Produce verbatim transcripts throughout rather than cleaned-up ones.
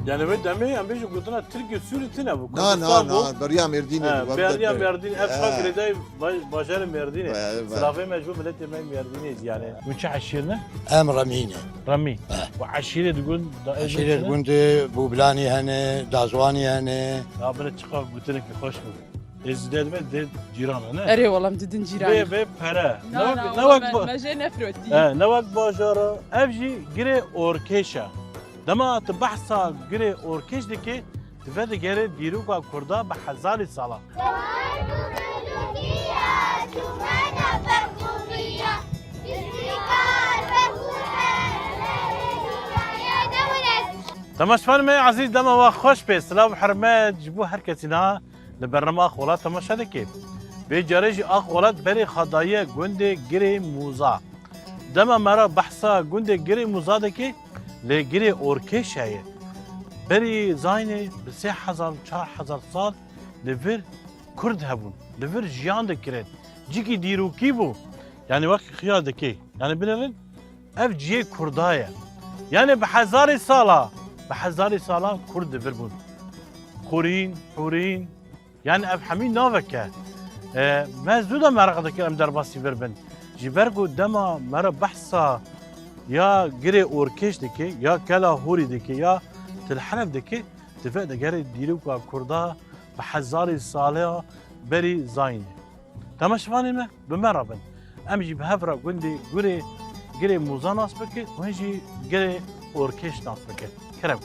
Yani wê demê em bêjin gotina Tirkî û Sûrî tune bû. Na, na, Kurdistan bû. Na, beriya Mêrdînê He, bû, beriya Mêrdîn, ev şa He. girêdayî ba-, bajarê Mêrdînê. Be, be. Silavê me ji bo miletê me Mêrdînê jî yani. Hûn çi eşîr ne? Em Remî ne. Remî. He. Û eşîrê di gund da Eşîrê di gund Bûblanî hene, Dazwanî hene. Ya bile çiqa gotinekî xweş bû. Êzîdê dibe dê cîran e, ne? Erê, wala em didin cîran. Bê, bê pere. Na, Ne wek, na, ne wala wek me, ba-, me jê nefrotî. He, ne wek bajara. Ev jî girê orkêş e. Dema tu behsa girê orkêş dikî, tu vedigerê dîroka Kurda bi hezarî sala. Temaşevanê me ezîz, dema we xweş be. Silav û hurmet ji bo her kesî na li bernama Ax Welat temaşe dike. Vê carê jî Ax Welat berê xwe daye gundê Girê Mûza. Dema me re behsa gundê Girê Mûza dike, lê Girê Orkêş heye. Berî zayînê bi sê hezar, çar hezar sal li vir Kurd hebûn. Li vir jiyan dikirin. Cîkî dîrokî bû. Yani wekî xiya dike. Yani binêrin, ev cihê Kurda ye. Yani bi hezarê sala, bi hezarê sala Kurd li vir bûn. Xurîn, Hûrîn, yani ev hemî navek e. E, me zû de meraq dikir em derbasî vir bin. Ji ber ku dema me re behsa ya Girê Orkêş dike, ya Kela Hûrî dike, ya Til Helef dike, tu vedigerê dîroka Kurda bi hezarê sala berî zayînê. Temaşevanê me, bi me re bin. Em jî bi hev re gundê Gurê, Girê Mûza nas bikin û hîn jî Girê Orkêş nas bikin. Kerem.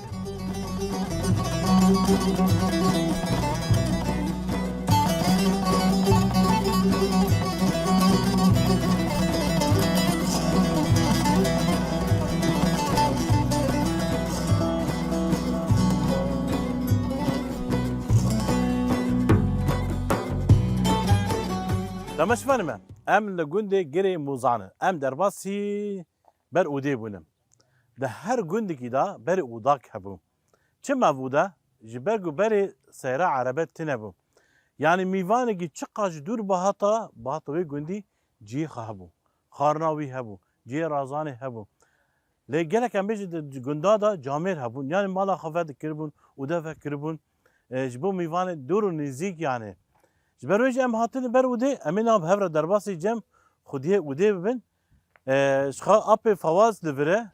Temaşevanê me, em li gundê Girê Mûza ne. Em derbasî ber ûdê bûne. Di her gundekî de berê ûdak hebû. Çima vû de? Ji ber ku berê seyra erebe tune bû. Yanî mîvanekî çiqas ji dûr bihata, bihata wê gundî cihê xwe hebû. Xarina wî hebû, cihê razanê hebû. Lê gelek em bêjin di gunda de camêr hebûn. Yanî mala xwe vedikiribûn, ûde vekiribûn. E, ji bo mîvanê dûr û nêzîk yanî. Ji ber wê jî em hatine ber ûdê, em ê niha bi hev re derbasî cem xwediyê ûdê bibin. E, ji xwe apê Fawaz li vir e.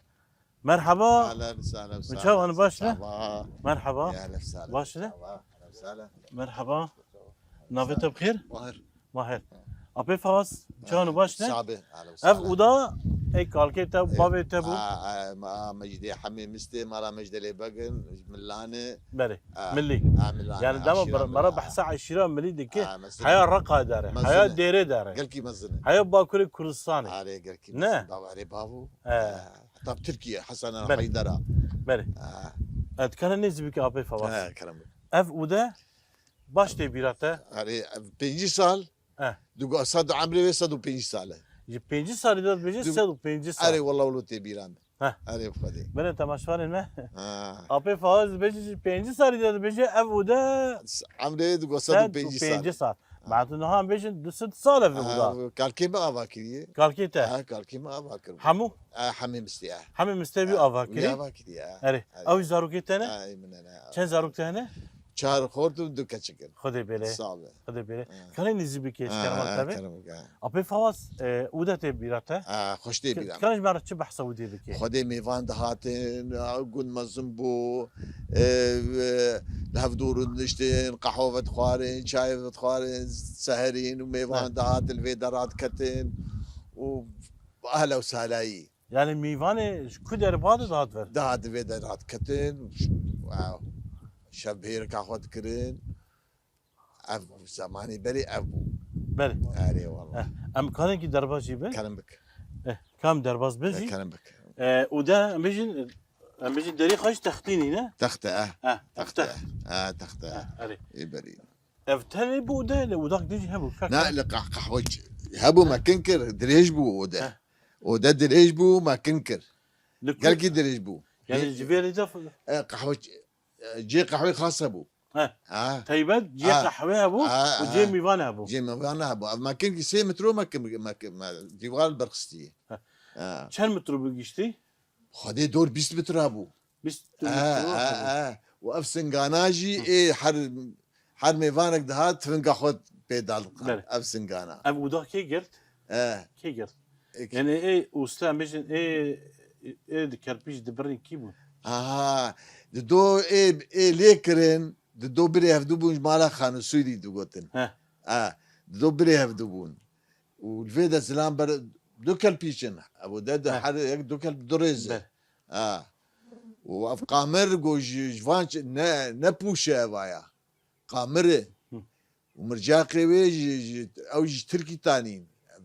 Merhaba. Ahlen, sahlen, Min çawa sahlen, baş ne? Sava. Merhaba. Ya, ahlen, sahlen, Baş ne? Sava. Ahlen, sahlen. Merhaba. Navê te bi xêr? Mahir. Mahir. Apê Fawaz, çawa baş ne? Sabe, ahlen, Ev sahlen. Ûda, ey kalkê te, E, bavê te bû? A, a, ma, Mecdê Hemî Mistê, mala Mecdelê Begin, Milane. Belê. A, Milî. A, Milane, Yani dema aşîra bir-, mera Milane. Behsa eşîra Milî dike, A, mezin. Heya Reqa dere, Mezin. Heya Dêrê dere. Gelkî mezin. Heya Bakurê Kurdistanê. Are, gelkî Ne? mezin. Bava, are, bavo. He. A, tam Tirkiye, Hasan Belê. Haydara. Belê. A. E, dikare nêzî bike apê Fawaz. He, kerem. Ev ûde baş tê bîra te. Are, ev pêncî sal. He. Digo, sed û emrê wê sed û pêncî sal e. Ji pêncî salî de dibêje Digo, sed û pêncî sal. Are, wallah, wilo tê bîra min. Heh. Erê, bi Xwedê. Belê, temaşevanên me. Ha. Apê Fawaz dibêje, ji pêncî salî de dibêje, ev ûde S-, emrê digo sed û pêncî sal. Sed û pêncî sal. Ha. Ma tu niha em bêjin du sed sal ev ûda. Ha, kalkê me ava kiriye. Kalkê te? Ha, kalkê me ava kir. Hemû? Ha, hemê mistê, ha. Hemê mistê wî Ha, ava wî kirî? ava kiriye, ha. Erê. Erê. Ew jî zarokê te ne? Ha, ê min e, ne. Çend zarok te hene? Çar xort û du keçik in. Xwedê bêle. Sağ be. Xwedê bêle. Ha. Kanê nêzî bike, Ha, kerema ha, te be. kerem bike, ha. Apê Fawaz, e, ûde tê bîra te? Ha, xweş tê Ke-, bîra. Kanê ji me re çi behsa ûdê bike? Xwedê mêvan dihatin, a, gund mezin bû, e, e, li hev dûr diştin, qehwe vedixwarin, çayê vedixwarin, seherîn û mêvan Evet. dihatin, li vê dera diketin û ehla û salayî. Yani mîvanê ji ku derê bade dihat ver? Dihat vê de dihat ketin, wow. Şev bihêrika xwe dikirin. Ev zemanî berî ev bû. Berî. Erê, wallah. Eh, em kanekî derbas jî bin? Kerem bik. Eh, kam derbas bin jî? Kerem bik. Eh, û de em bêjin, em bêjin derî xwe jî textînî ne? Texte, eh. Eh, Texte. Texte. Eh, texte. Eh, erê. Ê berî. Ev tenê bû ûde, lê ûdak din jî hebû, kak. Na, li qeh-, qehwe ç-, hebû, me kin kir, dirêj bû ûde. Heh. Ûde dirêj bû, me kin kir. Li ku- Gelkî dirêj bû. Yani Hê- ji vê re de f- E, qehwe ç-, e, cê qehwê xas hebû. Heh. Ha. Taybet cê Ha. qehwê hebû Ha, û cê ha. mîvan hebû. Cê mîvan hebû. Ev me kin kir sê metro me kin, me kin, me dîwar berxistiye. Heh. Ha. Çend metro bû giştî? Xwedê dor bîst metre bû. Bîst û E, bîst û e, hebû. E. Û ev singana jî Hı. ê her, her mêvanek dihat, tivinga xwe pê dal diqan. Belê. Ev singana. Ev oda kê girt? E. Kê girt? E, kê- Yani ê usta, em bêjin, ê, ê di kerpîç di birî kî bû? Aha. Di do ê, ê lê kirin, di do birê hevdû bûn ji mala Xanû Sûrî digotin. He. E. Di do birê hevdû bûn. Û li vê de zilam ber du kelpîç in. Ew de, de He. her yek du kelp du rêz e. Be. Ha. Û ev qamir go ji, ji van çi-, ne, ne pûş e eva ya. Qamir e. Hı. Û mircaqê wê ji, ji, ew ji Tirkî tanîn. Ev,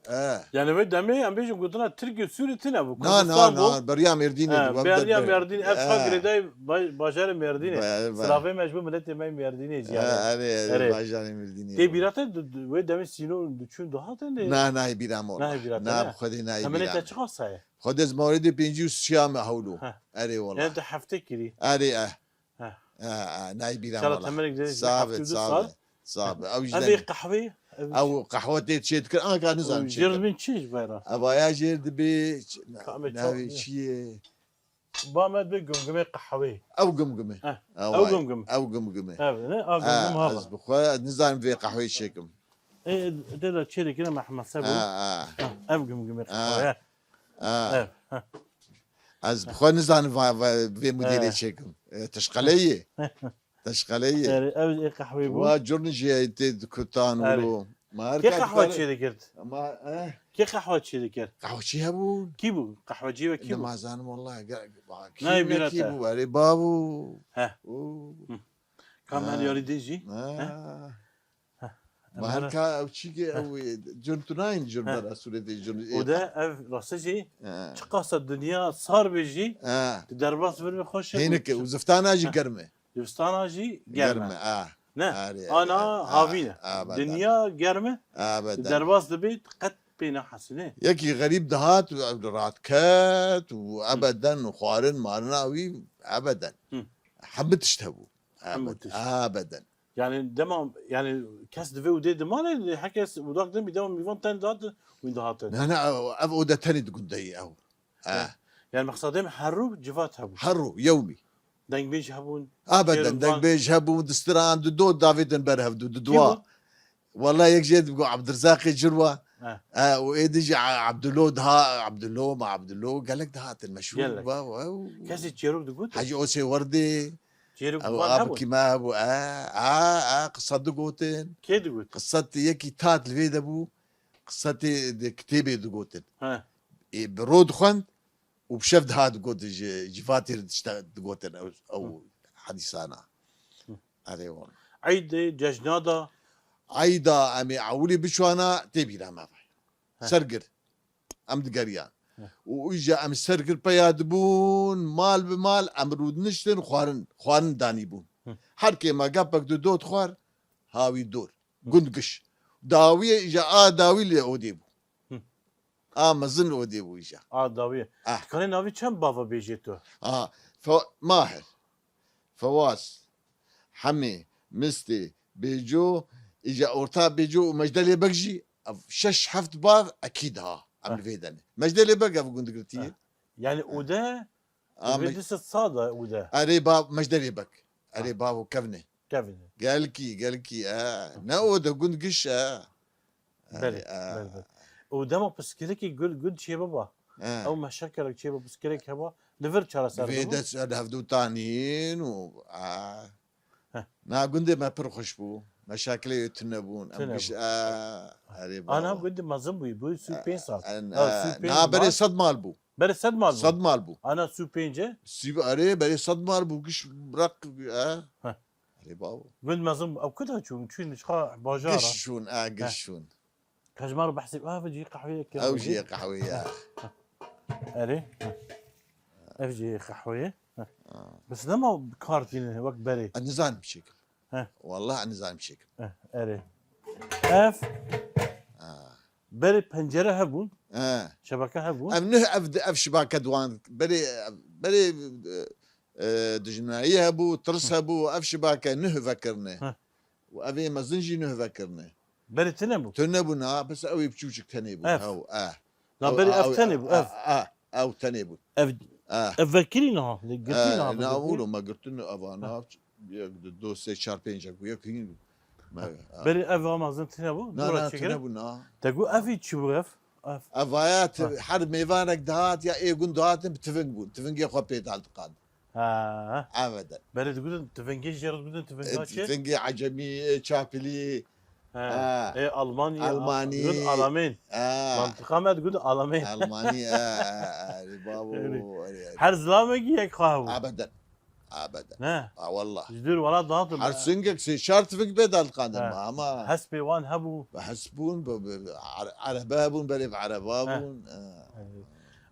ev, e. Yani wê demê em bêjin gotina Tirkî û Sûrî tune bû. Na, na, Kurdistan bû. Na, beriya Mêrdînê He, bû. Ev beriya de, Mêrdîn, ev çar e. girêdayî ba-, bajarê Mêrdînê. Be, be. Silavê me ji bo miletê me yê Mêrdînê jî. E, yani. Erê, erê, Erê. Bajarê Mêrdînê Tê bû. Bîra te du-, du-, wê demê sîno diçûn dihatên de? Na, nayê bîra me wela. Nayê bîra te, Na, ne? bi Xwedê nayê Temenê bîra te me. çiqas heye? Xwedê ez mawrêdê pêncî û sê me hewlo. Heh. Erê wela. Yani te hefte kirî. Erê, eh. Heh. Eh, eh, nayê bîra me wela. Temenê girê Sabe, heftê du sabe, sal. Sabe. Ew ji Ev ê denê. qehwê, ev Ew qehwe tê çê dikir, anka nizam Û çê jêr dikir. dibin çi ji bayra? Evaya jêr dibê, ç-, Ka me navê ço-, çi ye? Ba me dibê gumgumê qehwê. Ew gumgumê. Heh, Ew ew ay, gumgum. Ew gumgumê. Ev, ne? A gumgum Ha, hava. ez bi xwe nizanim vê qehweyê çêkim. Ê, tê de çêlekine me hemese bû. Ha, ha. Ha, ev gumgumê Ha. qehweye. Ha. Ev, ha. Ez bi xwe nizanim va-, va-, vê modêlê Ha. çêkim. E, teşqeleyê. Teşqeleyê. Erê, ev ê qehwê bû. Wa curni jî tê di kutan Erê. û Ma her Kê ka qehwe dikare- çêdikirt? Ma, eh? Kê qehwe çêdikir? Qehwecî hebûn. Kî bû? Qehwecî we kî bû? Nizanim wallahî. Ge-, ba, kî Nayê ne bîra kî te. bû? Erê, bavû. Heh. Û. Hı. Kam Ha. her yarî dê jî? Ha. Heh. Heh. Ma her Emre. ka ew çîkê Ha. ew, e, cun tu nayên cun Ha. bera sûretê cun, e, O de ev rastê jî Ha. çiqasa dinya sar be jî Ha. di derbas bir be xweş e. Hênik e, û ziftana jî Ha. germ e. Dibistana jî germ e. Germ e, a. Ne? Erê, Ana erê, a, havîn e. Abeden. Dinya germ e. Abeden. Derbas dibê qet pê nehesîne. Yekî xerîb dihat, radiket û Hı. ebeden û xwarin marina wî ebeden. Hı. Hemû tişt hebû. Hemû Abed-, tişt. Abeden. Yani dema, yani kes divê û dê di malê, her kes ûdak din, bir dema mîvan ten dihat, wî dihatin. Ne, ne, ev, ev ode tenê di gundeyî ew. Eh. Yani mexsedê min her rû civat hebû. Her rû, yewmî. Dengbêj hebûn. Abeden, Şêr van- dengbêj hebû, distiran, di do davêtin ber hevdu, di Kî dua. bû? Wala yek jê digo Abdirzaqê Cirwa. Eh. Eh, û ê dijî A-, Abdullo daha, Abdullo ma Abdullo, gelek dihatin meşhûr Gelek. ba, ew. Kesê çêrok digot? Hacı Osê Werdê. Çêrok Ew van a hebûn? bikî me hebû, eh, a, a, qisa digotin. Kê digot? Qisa yekî tat li vê de bû. Qisa tê di kitêbê digotin. He. Ê bi ro dixwend û bi şev dihat digot ji civatê re tişta digotin ew, ew Hı. hedîsana. Hı. Erê wan. Eydê, cejna da? Eyda em ê ewilî biçwana tê bîra me ve. He. Sergir. Em digeriyan. He. Û îja em sergir peya dibûn, mal bi mal, em rûdiniştin, xwarin, xwarin danîbûn. Hı. Her kê me gepek du dot xwar, hawî dor. Hı. Gund giş. Dawiyê îja a dawî lê odê bû. Hı. A mezin li odê bû îja. A dawiyê. Ah. Dikanê navî çend bava bêjê tu? A, Fe-, Mahir, Fewaz, Hemê, Mistê, Bêco, îja orta Bêco û Mecdelê Beg jî, ev şeş heft bav ekîd ha. Em Ha. li vê de ne. Mecdelê Beg ev gund girtiye. Ha. Yani Ha. ode, Ha, vê me- dîsa sada ode. Erê bav, Mecdelê Beg. Erê Ha. bav û kevne. Kevin. Gelkî, gelkî, e. Ne o de gund giş, e. Belê, Erê, e. belê, belê. Û dema piskirekî gund, gund çêbiba. E. Ew meşekelek çêbiba, piskirek heba, li vir çareser Vê dibû. de ser hevdû tanîn û, e. Heh. Na gundê me pir xweş bû. Meşakilê wê tune bûn. Em Tune giş, bû. e, erê Ana baba. gundê mezin bûyî, bûyî sî û pênc sal. E, Ha, e, sî û pênc na berê mal. sed mal bû. Berê sed mal bû. Sed mal bû. Ana sî û pênc e? Sî-, erê, berê sed mal bû, giş req, e. Heh. Erê babo. Gund mezin, ew kuda çûn, çûn çiqa bajara. Giş şûn, e, giş Heh. şûn. Qejmar behsê, ev jî qehweyek ya. Ew jî ye qehweye. Erê. Ev jî qehweye. Ha. Bes nema kar tîne wek berê. Ez nizanim çêkim. He. Wallah ez nizanim çêkim. He, erê. Ev Ha. Berê pencere hebûn. He. Şebeke hebûn. Ev nuh, ev, ev şibake diwan. Berê, berê, e, e, dijminayî hebû, tirs hebû, ev şibake nuh vekirine. He. Û ev ê mezin jî nuh vekirine. Berê tune bû? Tune bû na, bes ew ê biçûçik tenê bû. Ev. Ew, e. Na Ew, berê ev ew, tenê bû, e, ev. e, ew tenê bû. Ev, Eh. Ev vekirî niha, girtî niha, Eh, na vekirî. Oğlum, me girtin eva, na, yek, du, du, sê, çar, pênc, yek, yek, yek. Me, eh. Berê ev amazin tine bû, Na, dora na, çêkirî. Tine bû, na. Te got ev çi bû ev? Ev. Ev vaya ti-, Ha. her mêvanek dihat ya ê gund dihatin bi tiving bûn. Tivingê xwe pê dal diqand. Ha. Ebeden. Berê digotin tivingê jê re digotin tivinga E, çi? Tivingê ecemî, e, çapilî. Ha. Ha. E, Almanî, Almanî. Digotin Alamên. Ha. Mantiqa me digotin Alamên. Almanî, ha, ha, ha, babo, Yani. öyle yani. Her zilamekî yek xwe hebû. Ebeden. Ebeden. Ne? Ha, wallah. Ji dûr welat dihatin Her be. singek sê çar tiving pê dal diqandin Ha. me, ama Hespê wan hebû. Hespûn, be, be, are-, erebe hebûn, berê bi ereba Ha. bûn.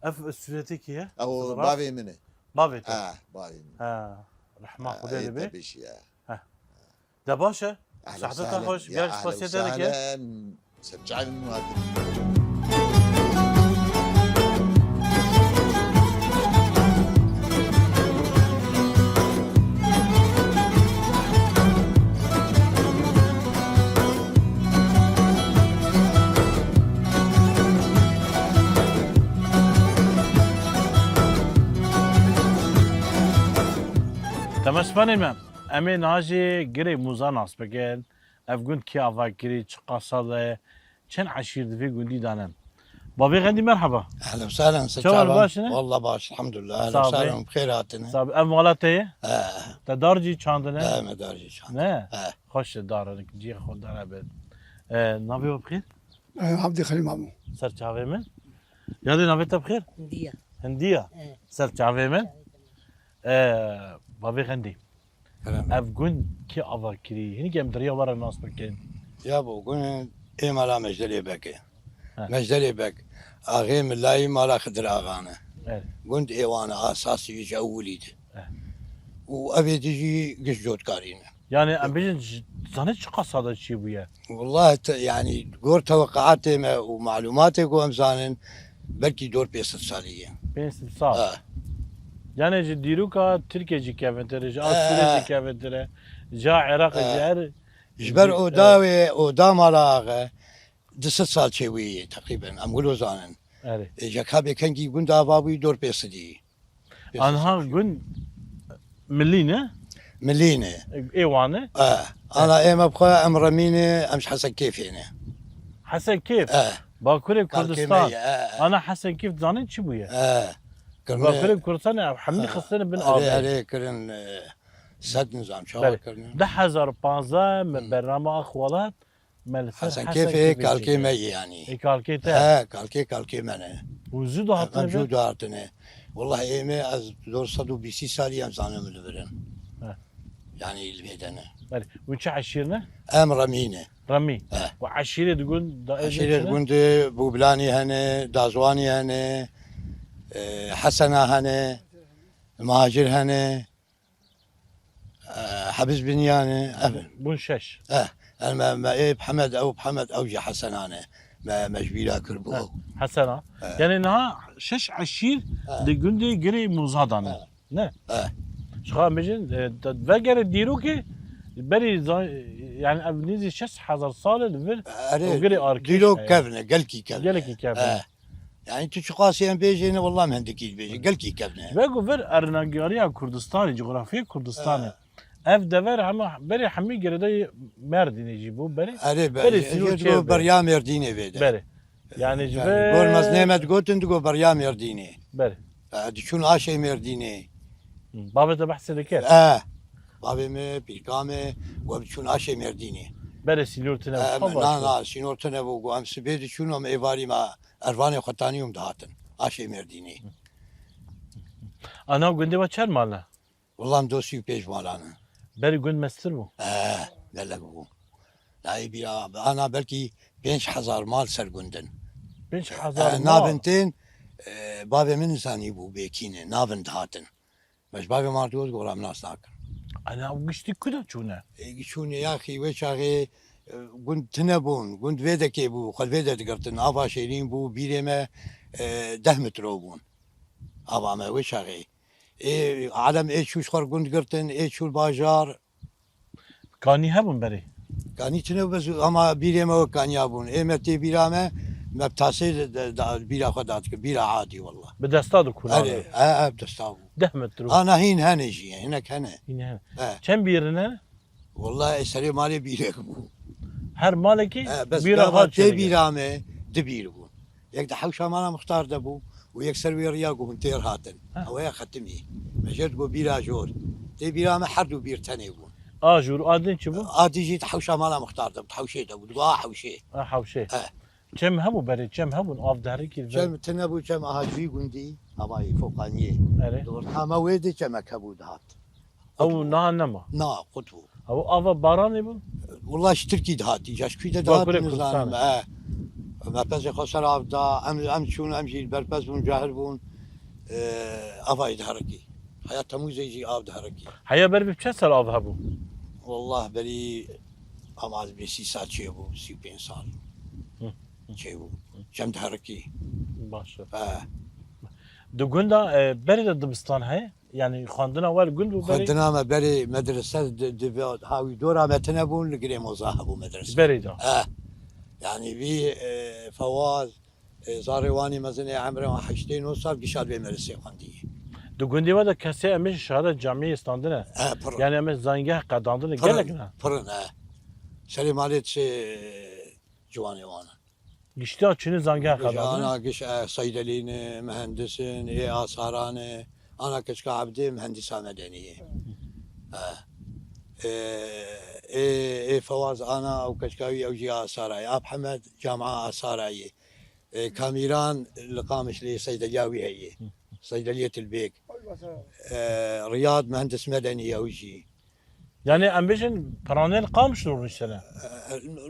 Ha. Ev sûretê kî ye? Ew Fotoğraf? bavê min e. Bavê te? Ha, bavê min. Ha, rehma Ha, Xwedê ê dibe. te bêjî, ha. Ha. De baş e. Ehlen Saete te sehlen. xweş, Ya gelek ehlen spasiye te dike. sehlen. Ser çavên min hatin. Temaşevanê me, em ê niha jî Girê Mûza nas bikin. Ev gund kê ava kirî, çiqas sal e, çend eşîr di vê gundî de ne? Babê Xendî, merheba. Ehlen sehlen, ser Çawa çavan? baş ne? Wallah baş, elhamdulillah. Ehlen Sabe. sehlen, bi xêr hatine. Sabe, ev mala te ye? He. Te dar jî çandine? He, me dar jî çand. Ne? He. Xweş e, dar e, cihê xwe dar e be. E, navê we bi xêr? E, Abdülkerim abi. Ser çavê min. Yadê navê te bi xêr? Hindiya. Hindiya. E. Ser çavê min. E, Babê Xendî. Kerem. Ev gund kê ava kirî? Hinek em di riya we re nas bikin. Ya bo, gund ê mala Mecdelê Bek e. He. Mecdelê Bek. Axê Milayî mala Xidir Axa ne. Evet. Gund ê wan e, asasî ji ewilî de. Evet. Û evê di jî giş cotkarî ne. Yani em bêjin ji, zanî çiqas sala çêbûye? Wallah te, yani gor teweqaatê me û malûmatê ku em zanin, belkî dor pênc sed salî ye. Pênc sed sal. Ha. Yani ji dîroka Tirkiye jî kevintir e, ji Ha, Asûrê ha. jî kevintir e, ji Iraqê Ha. jî her Ji ber jî, oda e, wê, oda mala axe, du sed sal çêbûyî teqrîben, em wilo zanin. Erê. E, jeka bê kengî gund ava bûyî dor pênc sedî. Anha gund Milî ne? Milî ne? Ê wan e? E, ana ê me bi xwe em Remî ne, em ji Hesenkêfê ne. Hesenkêf? E. Bakurê Kalkê me Kurdistan. ye, e, e. Ana Hesenkêf dizanî çi bûye? E. Kirine Bakurê Kurdistan e, hemî E. xistine bin Erê, avê. erê, kirin, e, sed nizam, çawa Belê. kirine? Di hezar û panzdeh me Hı. bernama Axwalat, Me li ser Hesen Hesen Kêfê Kêfê kalkê çêkir. me yê yanî. Ê kalkê te? He, kalkê, kalkê me ne. Hûn zû dihatine Em zû vir? dihatine. Wallahî ê me ez dor sed û bîst salî em zanim li vir in. He. Yanî li vê de ne. Belê. Hûn çi eşîr ne? Em Remî ne. Remî. He. Û eşîrê di gund da ê Eşîrê çi ne? gundê Bûblanî hene, Dazwanî hene, e, Hesena hene, Mahacir hene. Eh, Hebiz Binyane, ev in. Bûn şeş. Eh, yani me, me ê bi Hemed, ew bi Hemed, ew jî Hesenan e. Me, me ji bîra kiribû Ha, ew. Hesena. Eh. Yani niha şeş eşîr Eh. di gundê Girê Mûza de ne. Eh. Ne? Eh. Ji xwe em bêjin, e, te vegere dîrokê, berî za-, yani ev nêzî şeş hezar sal e li vir Erê, û Girê Arkiş dîrok heye. kevn e, gelkî kevn e. Gelekî kevn e. Eh. Yani tu çiqasî em bêjê ne, wallah em hindikî dibêjin. Gelkî kevn e. Ji ber ku vir ernagariya Kurdistanê, cografyayê Kurdistanê, He. ev dever hema berê hemî girêdayî Mêrdînê jî bû, berê, Erê be, berê ez sînor ê çê digo be. beriya Mêrdînê vê de. Berê. Yani ji Yani, ve gor mezinê me digotin, digo beriya Mêrdînê. Berê. E, diçûn aşê Mêrdînê. Hı, bavê te behsê dikir. E, bavê me, pîrka me, we biçûn aşê Mêrdînê. Berê sînor tine E, bû, çawa na, aşê? na, sînor tine bû, go em sibê diçûn, em êvarî me Ervanê xwe tanî ûm dihatin. Aşê Mêrdînê. Ana gundê we çer mal e? Wela em do sî û pênc malan in. Berî gund mestir bû? Eh, gelek bû. Nayê bîra, ana belkî pênc hezar mal ser gund in. Pênc hezar Eh, mal? Navin tên, eh, bavê min zanî bû bêkî ne, navin dihatin. Me ji bavê man digot, gora min nas nakin. Ana ew giştî ku de çûne? E, çûne yaxî wê çaxê, e, gund tine bûn, gund vê dekê bû, xwe vê de digirtin, ava şêrîn bû, bîrê me, e, deh metro bûn. Ava me wê çaxê. Ê, alem ê çû ji xwe gund girtin, ê çû bajar. Kanî hebûn berê? Kanî tune bes ama bîrê me wek kaniya bûn. Ê me tê bîra me, Me bi tasê de, de, de, bîra xwe dadikin, bîra adî wela. Bi desta dikûn Erê, ana? E, e, bi desta bû. Deh metr û. Ana hîn hene jî, hinek hene. Hîn hene. E. Çend bîr hene? Wela serê malê bîrek bû. Her malekî E, bes bîra gava xwe tê çênike. Bîra me, di bîr bûn. Yek di hewşa mala Muxtar de bû û yek ser wê riya ku hûn têr hatin. Ha. Ew ya xetimî. Me jê digot bîra jor. Tê bîra me her du bîr tenê bûn. A jor, a din çi bû? A din jî di hewşa mala Muxtar de bû, di hewşê de bû, digot a hewşê. A hewşê. He. Çem hebû berê, çem hebûn, av derikî ver. Çem tune bû, çem aha ji wî gundî, havayê Foqaniyê. Erê. Di orta me wê de çemek hebû dihat. Ew niha nema? Na, qut bû. Ew ava baranê bû? Wela ji Tirkî dihatî, ji kû de dihat Bakurê nizanim. Kurdistanê. E, me pezê xwe ser av da, em, em çûn, em jî berpez bûn, cahil bûn. E, avayê diherikî. Heya Temûzê jî av diherikî. Heya ber bi çend sal av hebû? Wallah berî ama ez bê sî sal çêbû, sî û pênc sal. Hı. Çêbû. Çem diherikî. Baş e. E. Di gunda, e, berê de dibistan heye? Yani xwendina we li gund bû berê? Xwendina me berê medrese di, di, hawî dora me tine bûn, li girê moza hebû medrese. Berê de? E. Yani vî, e, Fewaz, e, zarê wanî mezin ê emrê wan heştê nod sal gişa divê medresê xwendî. Di gundê we de kesê em ê şehada camiyê standine? E, pir. Yani em ê zangeh qedandine, gelek ne? Pir in, e. Serê malê çi ciwanê wan in. Giştiya çinî zangeh qedandin? Ana giş, e, seydelî ne, mihendis in, ê asaran e, ana keçika Ebdê mihendisa medenî ye. E, ê, ê Fewaz ana ew keçika wî ew jî asara ye. Ap Hemed camia asara ye. E, Kamîran li Qamişlê seydeliya wî heye. Seydeliyetil Bêg. E, Riyad mihendis medenî ye ew jî. Yani em bêjin piranê li Qamişlo rûniştine.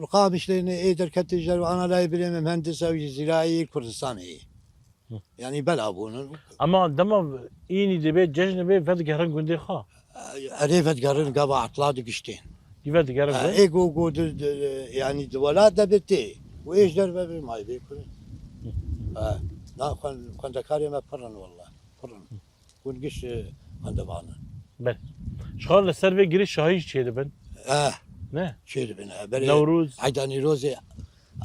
Li Qamişlê ne ê derketê ji derve ana layê birê me mihendis ew jî zîrayî Kurdistanê ye. Hı. Yani bela bûn. Ama dema înî dibê cejnê bê vedigerin gundê xwe. Erê vedigerin gava etla digiştên. Dî vedigerin Ha, gund? Ê go go di, di, yani di welat de bi tê. Û ê ji derve bi mayê bê kurin. Ha, na xwen-, xwendekarê me pir in wella. Pir in. Hûn giş, e, xwendevan in. Belê. Ji xwe li ser vê girê şahî jî çêdibin? Eh. Ne? Çêdibin, eh. Berê Newroz. Eyda Nîrozê.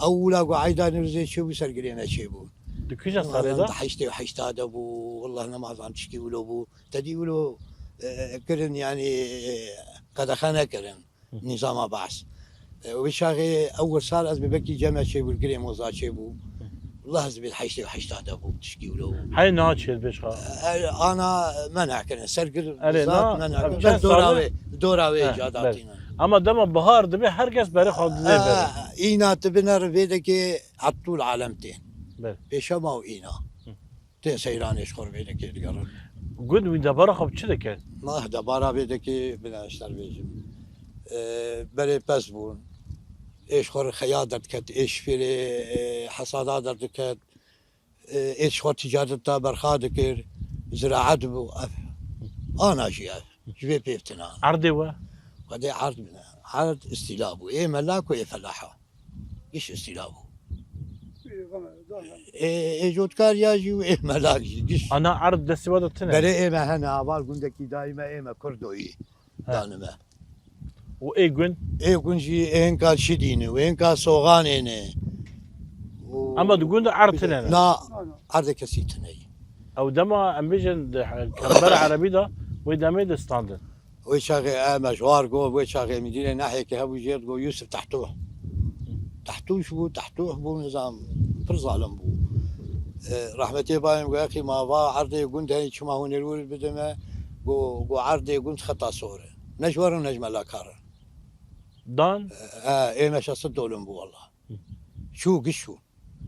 Ewla ku Eyda Nîrozê çêbû ser girê me çêbû. Di kîja salê de? Di heştê û heşta de bû. Wallah nemazan tişkî wilo bû. Tedî wilo, e, kirin, yani, e, qedexe nekirin. Nîzama Baas. E, wê çaxê ew wir sal ez bi bekî cem me çêbû, girê moza çêbû. Wela ez dibê heştê û heşta de bû, tişkî wilo bû. Hey niha çêdibê çiqa? E, ana me nakirin, ser gir Erê, bizat na, me nakirin. Em çend Bes dora sal e? Wê, dora wê He, ca bes. Datînin. Ama dema bihar dibe, her kes berê xwe didê E, berê. Îna tu binere vê dekê etûl alem tên. Bes. Pêşema û îna. Hı. Tên seyranê ji xwe re vê dekê digerin. Gund wî debara xwe bi çi dike? Mah debara vê dekê bine ez ji te re bêjim. E, berê pez bûn. Ê ji xwe re xeya derdiket, ê ji fêrê, e, hesada derdiket. E, ê ji xwe ticaret da berxa dikir. Ziraet bû. Ev. Ana jî ev. Ji vê pêv tine. Erdê we? Xwedê erd bine. Erd îstîla bû. Ê melak û ê felaha. Giş îstîla bû. Ê, ê cotkar ya jî û ê melak jî, giş. Ana erd destê we de tune? Berê ê me hene, aval gundekî dayî me, ê me Kurdoyî He. Danime. Û ê gund? Ê gund jî ê hinka Şidî ne, û ê hinka Soxanê ne. Û Ama di gund erd tune ne? Na, erdê kesî tune ye. Ew dema em bêjin di he-, kembera erebî de, wê demê de standin. Wê çaxê em ji war got, wê çaxê mîdîrê nehêkê hebû jê digot Yûsif Tehtûh. Tehtûş bû, Tehtûh bû, nizam pir zalim bû. E, rehmetê bayê min got, "Exî ma va erdê gund heyî çima hûn ê li wir bidime?" Got, got, "Erdê gund xeta sor e. Ne ji we re ne ji me la kar e." Dan? E, e, ê me şesit dolin bû wela. Çû giş çû.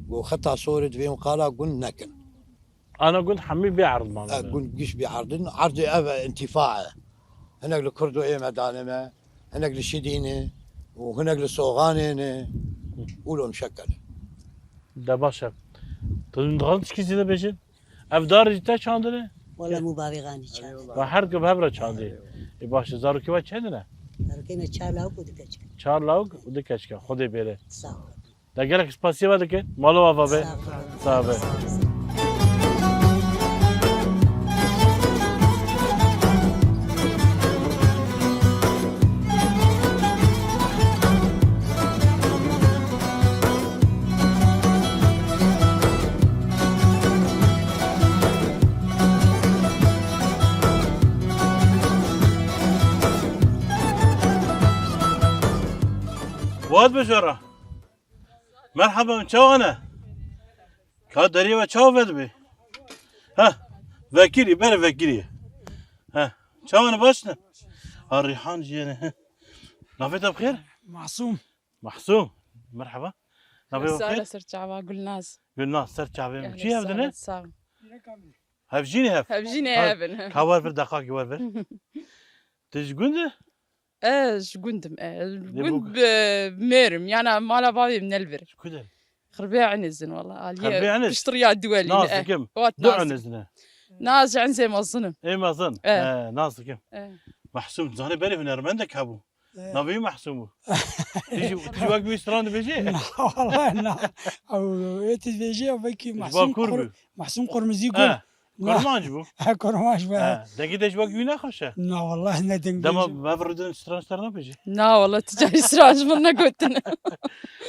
Got, "Xeta sor e, divê hûn qala gund nekin." Ana gund hemî bê erd mane. E, gund giş bê erdin. Erdê ev e, întifa e. Hinek li Kurdo ê me dane me, hinek li Şidî ne û hinek li Soxanê ne. Ûlo mşekel. De baş e. Tu dixwazin tişkî zêde bêjin? Ev dar jî te çandine? Wala mû bavê xanî çand. Ve her ke bi hev re çandî. Ê baş e, zarokê we çend ne? Zarokê me çar lawik û du keçik. Çar lawik û du keçik e. Xwedê bêre. Sağ ol. De gelek spasiye we dikin. Mala we ava be. Sağ ol. Sağ be. Hat bejara. Merhaba, çawa ne? Ka derê we çawa vedibe? Ha, vekirî, bere vekirî. Ha, çawa ne, baş ne? Ha, Rîhan jî ne. Navê te bi xêr? Masûm. Mahsûm. Merhaba. Navê we bi xêr? Sala ser çava Gulnaz. Gulnaz, ser çavê min. Çi hevdine? Sağ ol. Hevjînê hev? Hevjînê hev in. Ka wer vir, deqakî wer vir. Tu ji gund e? Ez ji gund im, e. Gund bi mêr im, yana mala bavê min ne li vir. Ji ku de? Xirbê Enêzin wala. Aliye Xirbê Enêz? Piştiriya Duwelî. Nas dikim. Du Enêzin e. Na, ez ji Enêzê mezin im. Ê mezin. E. E, nas dikim. E. Mahsûm, zanî berê hunermendek hebû. E. Navê wî Mahsûm bû. Tu jî, tu jî wek wî stran dibêjî? Na, wala na. Ew, ê tu dibêjî, ew wekî Mahsûm Kur bû. Mahsûm Qurmizî Gul. E. Na. Kurmanc bû. He, kurmanc bû, he. He, dengê te ji wek wî ne xweş e? Na, wallahî ne deng. Dema bêjî. Bev rûdin stran stran nabêjî? Na, wallah, tu carî stranc min negotine.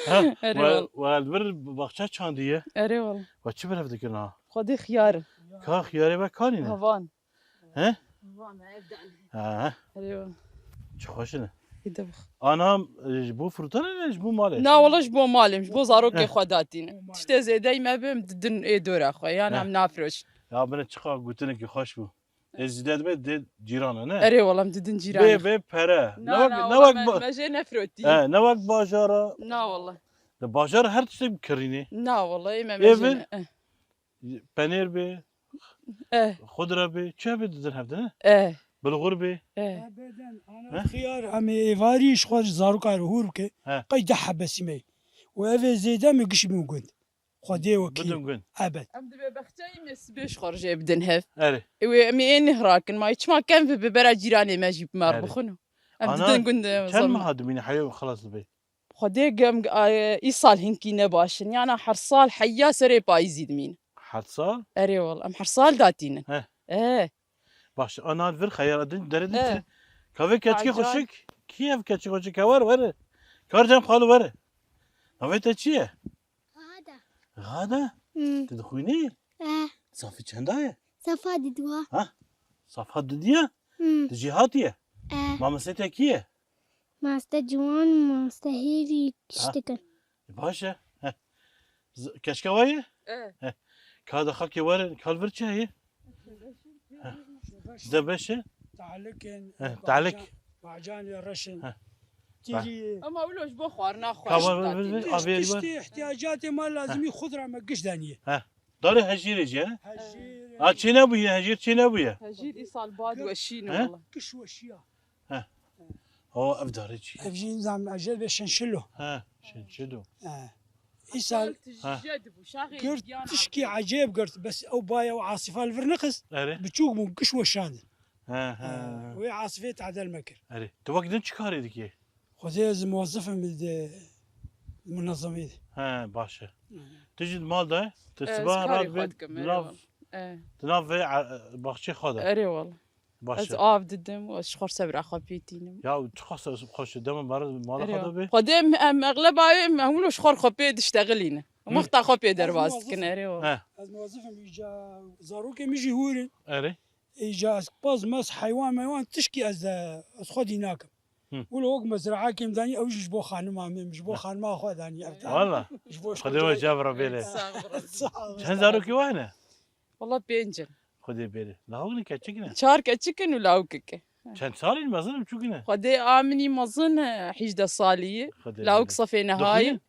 Ha, erê we, wallah. We li vir baxçe çandî ye? Erê wallah. We çi berev dikin ha? Xwedê xiyar in. Ka xiyarê we kanî ne? Hevan. He? Hevan, ev danî. Ha. Erê wallah. Çi xweş in. Ê de bix. Ana, e, ji bo frutan e, ji bo malê? Na, wala ji bo malê, ji bo zarokê xwe datîne. Tiştê zêdeyî me bê, em didin ê dora xwe, yan em nafroşin. Ya bine çiqa gotinekî xweş bû. Ê zêde dibe dê cîran e, ne? Erê, wala em didin cîran. Bê, bê pere. Na, ne wek, na, ne wek me, me jê nefrotî. E, ne wek bajara. Na, wala. Di bajar her tiştek bi kirînê. Na, wala, ê me, me jê ne. Penêr bê, eh, xudre bê, çi hebê didin hevdine? Eh. Bilxur bê. Eh. Ebeden, ana xiyar, em ê êvarî ji xwe ji zaroka re hûr bike. He. Qey deh hebe sîmey. Û ev ê zêde me gişt bûn gund. Xwedê wekî. Bidin gund. Ebed. Em dibe bexçeyî me sibê ji xwe re jê bidin hev. Erê. Ê wê em ê nihrakin, ma çima kem bi bera cîranê me jî bi me re bixwin. Em didin gund. Çend meha dimîne heyê xilas dibe? Xwedê gem, e, îsal hinkî ne baş in. Yana her sal heya serê payîzî dimîn. Her sal? Erê wal, em her sal datînin. He. E. Baş, ana vir xeyara din dere din. E. Kavê keçikê xweşik. Kî ev keçikê xweşik? Ke were, were. Kar cem xalo were. Navê te çi ye? Gada. Gada? Hmm. Tu dixwînî? E. Safî çenda ye? Safa diduwa. Ha? Safa didiye? Hmm. Tu jêhatî ye? E. Mamostê te kî ye? Mamoste Ciwan, Mamoste Hêrî, ha, tiştikin. Baş e. Heh. Z-, keçika we ye? E. Heh. Ka de xakê were, kal vir çi heye? Heh. Zde beş e? Talik in, heh, talik. Bacan, bacanê reş in. Heh. Tîrî ye. Ama wilo ji bo xwarina xwe. Ka ver, ver, ver, ver, avê, tiştê ihtiyacatê me lazimî xwe re me giş daniye. Heh. Darê hejîrê jî, he? Hejîr. Ha, çê nebûye, hejîr çê nebûye. Hejîr îsal bad weşîne wala. Giş weşiya. He. O ev darê çi ye? Ev jî nizam ecel ve şenşilo. He, şenşilo. He. Îsal girt tişkî ecêb girt, bes ew baya û asîfa li vir nexist. Erê. Biçûk bûn, giş weşandin. He, he. Wê asîfê tadel me kir. Erê. Tu wek din çi karê dikê? Xwedê ez muwezif im di munezemê de. He, baş e. Hı hı. Tu jî di mal de, tu siba rat bi di nav, di nav vê, e, baxçê xwe de. Erê wala. Baş e. Ez av didim û ez ji xwe sebra xwe pê tînim. Ya, çiqas xweş e, dema mala xwe de bê. Xwedê em, em exleba em, em wilo ji xwe xwe pê diştexilîne. Em wexta xwe pê derbas dikin, erê wala. He. Ez muwezif im, îca zarokê min jî hûr in. Erê. Îca ez pez mez heywan meywan tişkî ez, e, ez xwedî nakim. Hı. Wilo wek mezraekê min danî, ew jî ji bo xanima min, ji bo xanima xwe danî ev tane. Wala. Ji bo Xwedê we cevra bêle. Sağ ol. Sağ ol. Çend zarokî we hene? Wala pênc in. Xwedê bêle. Lawik ne, keçik ne? Çar keçik in û lawikek e. Çend salî mezin in, biçûk ne? Xwedê a min î mezin, e, hîjdeh salî ye. Lawik sefê neha ye. Dixwînin?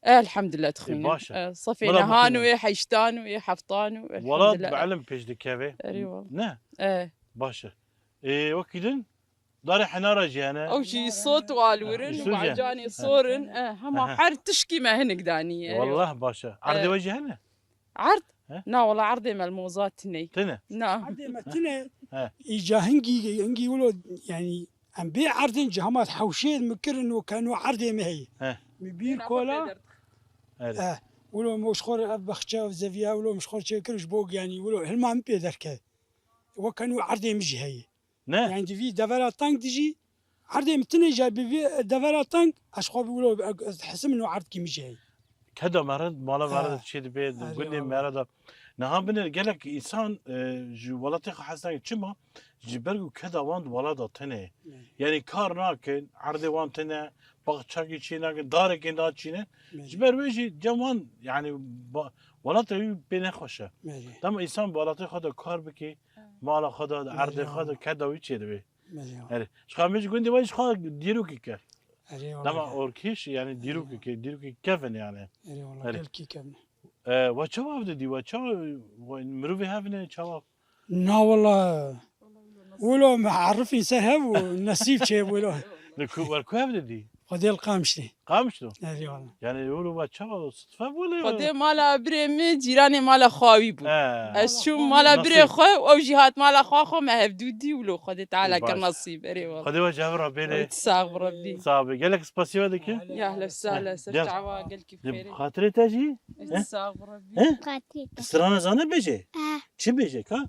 E, elhamdulillah dixwînin. E, baş e. E, sefê nehan û ê heştan û ê heftan û elhamdulillah. Welat bi ilim pêş dikeve. Erê wala. Ne? E. Baş e. Ê, wekî din? Darê henara jî hene. Ew jî sot û alwir in, bacanê sor in. E, hema her tişkî me hinek danî ye. Wallah baş e. Erdê we jî hene? Erd? He? Na, wala erdê me li Moza tine. Tine? Na. Erdê me tine. He. Îca hingî, hingî wilo, yanî, em bê erdin, cihama hewşê min kirin û keno erdê me heye. He. Min bîr kola. Erê. He. Wilo min ji xwe re ev baxçe, ev zeviya, wilo min ji xwe re çêkir ji bo, yanî, wilo hilma min pê derkeve. Wek keno erdê min jî heye. Ne? Yani di vî devera teng de jî erdê min tine jî bi vî devera teng ez xwe bi wilo ez dihesim no erdkî min jî heye. Keda me re, mala me re de çê dibe, di gundê me re de. Niha binêr gelek însan, e, ji welatê xwe hez nakin. Çima? Ji ber ku keda wan di welata tune ye. Evet. Yanî kar nakin, erdê wan tune, baxçakî çê nakin, darekê naçînin. Evet. Ji ber wê jî cem wan, yanî ba-, welata wî pê nexweş e. Evet. Dema însan bi welatê xwe de kar bike, mala xwe de, erdê xwe de, keda wî çêdibe. Belê. Erê. Ji xwe em ê ji gundê we ji xwe dîrokê ke. Erê, wala. Dema orkêş, yanî dîrokê ke, dîrokê kevin yanî. Erê, wala, erê. Gelkî kevin. E, we çawa ev didî? We çawa, we mirovê hev ne çawa? Na wala. Wilo me erifîn ser hev û nesîb çê wilo. Li ku, wer ku ev didî? Xwedê li Qamişlî. Qamişlo? Erê wala. Yani wilo we çawa sitfe bû lê? Xwedê mala birê min cîranê mala xwe wî bû. He. Ez çûm mala birê xwe û ew jî hat mala xwe xwe me hevdû dî wilo Xwedê Teala kir nasîb. Erê wala. Xwedê we ji hev re bêle. Sax bi Rebbî. Sax be. Gelek spasiya we dikin. Ya ehlen we sehlen, ser çava gelkî bi xêrê. Xatirê te jî? Sax bi Rebbî. He? Xatirê te. Strana zane bêje? Eh. Çi bêje ka?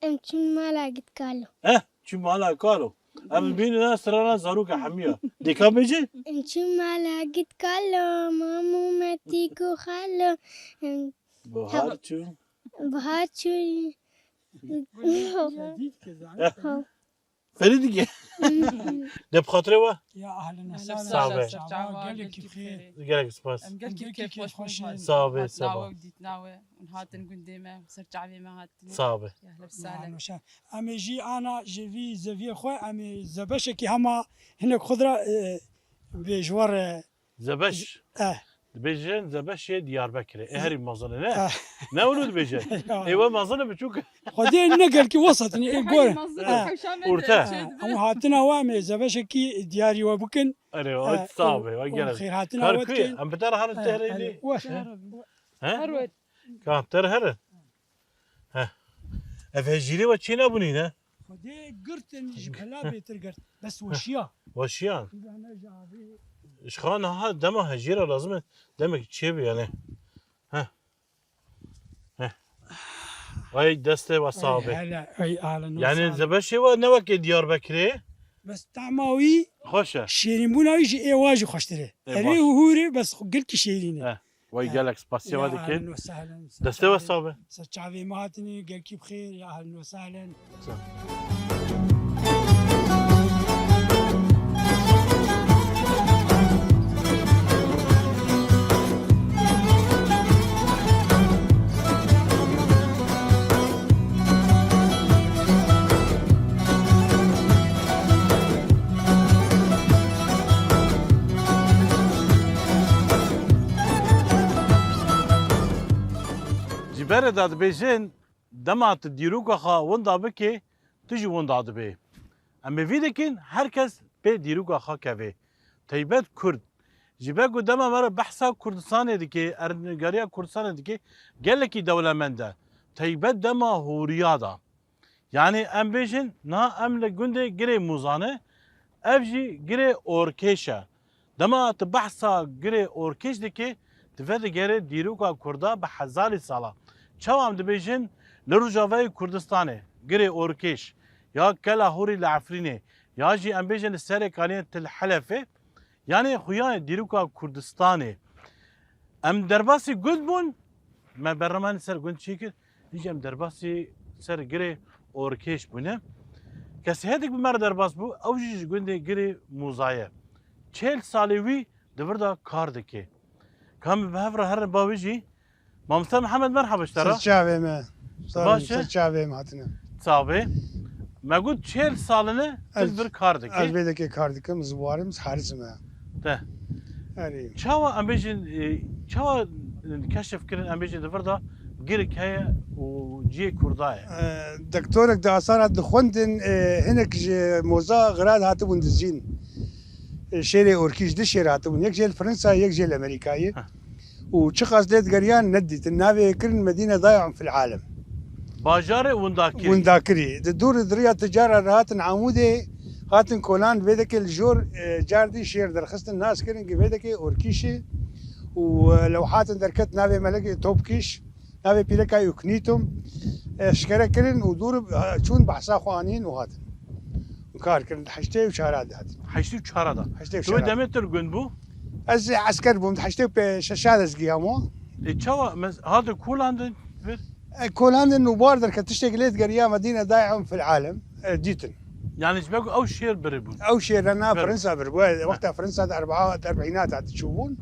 Em çûn mala gîtkalo. Eh, çûn mala kalo. Em bînin na strana zaroka hemiya. Dê ka bêje? Em çûn mala gîtkalo, mamu metî ku xalo. Em Bahar çû. Bahar çû. Ferî dike. De bi xatirê we? Ya ehlen we sehlen. Sax be. Çava, gelekî bi xêr. Gelek spas. Em gelkî bi kêf xweş bûn. Sax be, sax be. Hatna we û dîtina we. Hûn hatin gundê me, ser çavê me hatin. Sax be. Ya ehlen we sehlen. Em ê jî ana ji vî zeviyê xwe, em ê zebeşekî hema hinek xwe dira, e, bê ji we re. Zebeş. Eh. Dibêjin Zebeşê Diyarbekirê. Ê herî mezin e, ne? Eh. Ne wilo dibêje? Ya. Ê we mezin e biçûk. Xwedê ne gelkî wesat in, ê gor. Orte. Em hatina we, em ê zebeşekî diyarî we bikin. Erê, o sax be, we gelek. Xêrhatina we dikin. Em bi te re herin tehrê lê. He? Her wet. Ka, te re herin. Heh. Ev hejîrê we çê nebûnî ne? Xwedê girtin, ji bela bêtir girt. Bes weşiya. Weşiyan. Ji xwe niha dema hejîra lazim e, demek çê bi yani. Heh. Heh. Ay destê we sax be. Hele, ay alin. Yani zebeşê we ne wekê Diyarbekirê? Bes tama wî xweş e. Şêrînbûna wî ji ê wa jî xweştir e. Ê, evê baş. Hûrê bes gelkî şêrîn e. Heh. Wey gelek spasiya we dikin. Destê we sax be. Ser çavê me hatinî, gelkî bi xêr, ya ehlen we sehlen. Ji berê de dibêjin, dema tu dîroka xwe winda bikê, tu jî winda dibê. Em ê vî dikin, her kes pê dîroka xwe kevê. Teybet Kurd. Ji ber ku dema me re behsa Kurdistanê dike, erdnîgariya Kurdistanê dike, gelekî dewlemend e. Teybet dema hûriya de. Yanî em bêjin, niha em li gundê Girê Mûzan e, ev jî Girê Orkêş e. Dema tu behsa Girê Orkêş dikî, tu vedigerê dîroka Kurda bi hezarî sala. Çawa em dibêjin, li Rojavayê Kurdistanê, Girê Orkêş, ya Kela Hûrî li Efrînê, ya jî em bêjin li Serê Kaniyê Til Helefê, yanî xuya dîroka Kurdistanê. Em derbasî gund bûn, me bernameyan ser gund çêkir, hîn jî em derbasî ser Girê Orkêş bûne. Kesê hedik bi me re derbas bû, ew jî ji gundê Girê Mûza ye. Çêl salê wî di vir de kar dike. Ka em bi hev re herin ba wî jî, Mamoste Mihemed, merhaba ji te re. Ser çavê me. Baş e? Ser çavê me hatine. Sax be. Me got çêl sal in tu li vir kar dikî. Ez vê dekê kar dikim, ziwarim, haris me. Te. Erê. Çawa em bêjin, e, çawa keşif kirin, em bêjin di vir de girik heye û cihê Kurda ye? E, doktorek di asara dixwendin, e, hinek ji Moza Xirad hatibûn dizîn. E, şêrê Orkî ji du şêr hatibûn. Yek jê li Fransa, yek jê li Amerîkayê. Heh. Û çiqas lê digeriyan nedîtin. Navê kirin Medîne Dayun fil Alem. Bajarê Windakirî. Windakirî. Di dûr di riya ticara re hatin Amûdê, hatin Kolan, vê dekê li jor, e, car dî şêr derxistin, nas kirin ki vê dekê Orkîşî û, e, lewhatin derket navê Melekê Topkîş. Navê pîreka Uknîtum, e, eşkere kirin û dûr, e, çûn behsa xwe anîn û hatin. Û kar kirin, di heştê û çara de hatin. Heştê û çara de. Heştê û çara de. Tu wê demê tu li gund bû? Ez esker bûm, di heştê û şeşa de ez giyamo. E, çawa mes-, hate kolandin vir? E, kolandin û bar derket tiştek lê digeriya Medîne dayihum fil alem, e, dîtin. Yani ji ber ku ew şêr birî bûn. Ew şêr na Fransa bir bû. E, wexta Fransa de erba, erbînat hat çûbûn.